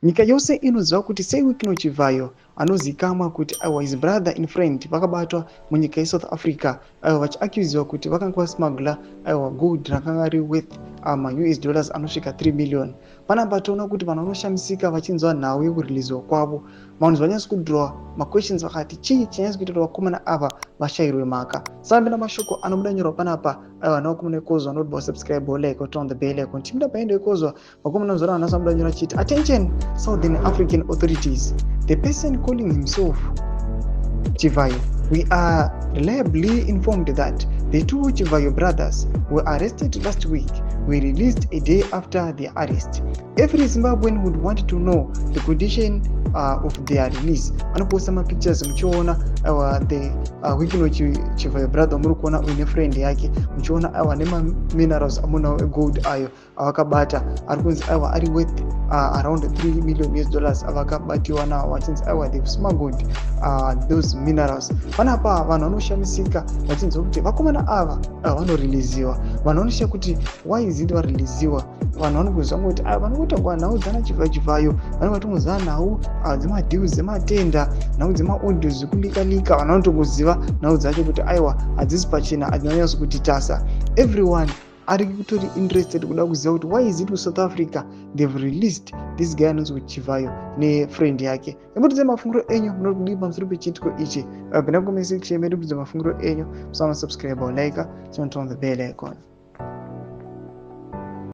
Nyika yose inoziva kuti Sir Wicknell Chivayo, anozivikanwa kuti aiwa his brother and friend, vakabatwa munyika yeSouth Africa, aiwa, vachiaccusiwa kuti vakanga vasmuggler, aiwa, gold rakanga riri worth maUS dollars anosvika 3 million. Panapa toona kuti vanhu vanoshamisika vachinzwa nhau yekureleasiwa kwavo. Vanhu vanyatsi kudrowa maquestions, vakati chii chinyatsi kuita kuti vakomana ava vashayirwe mhaka? Sambe namashoko anobuda nyorwa panapa, aiwa, navakomana vekozwa, vanoti vasubscribe, like, turn on the bell icon. Timuda paendo yekozwa vakomana zora vanhu vamuda nyora chiti, "Attention Southern African authorities, the person calling himself Chivayo. We are reliably informed that the two Chivayo brothers were arrested last week, were released a day after their arrest. Every Zimbabwean would want to know the condition of their release." Anoposta mapictures, muchiona, aiwa, the Wicknell Chivayo brother muri kuona uine friend yake, muchiona, aiwa, nemaminerals amunawo egold ayo avakabata, ari kunzi, aiwa, ari worth around 3 million US dollars, avakabatiwa nawo vachinzi, aiwa, they've smuggled those minerals. Panapa vanhu vanoshamisika vachinzwa kuti vakomana ava vanoreleasiwa. Vanhu vanoshaya kuti why is it vareleasiwa. Vanhu vanongoziva ngoti vanongotangwa nhau dzana Chivhayo, vanenge vatongoziva nhau dzemadeals, dzematender, nhau dzemaaudio dzekuleaka. Vanhu vanotongoziva nhau dzacho kuti, aiwa, hadzisi pachena, hadzinanyatso kuti tasa. Everyone ari kutori interested kuda kuziva kuti why is it kuSouth Africa they've released this guy anonzi Chivayo nefriend yake. Imbotidze mafungiro enyu, munodii pamusoro pechiitiko ichi? Pinda comment section medu, kutidze mafungiro enyu. Musamasubscribe, like, turn on the bell icon.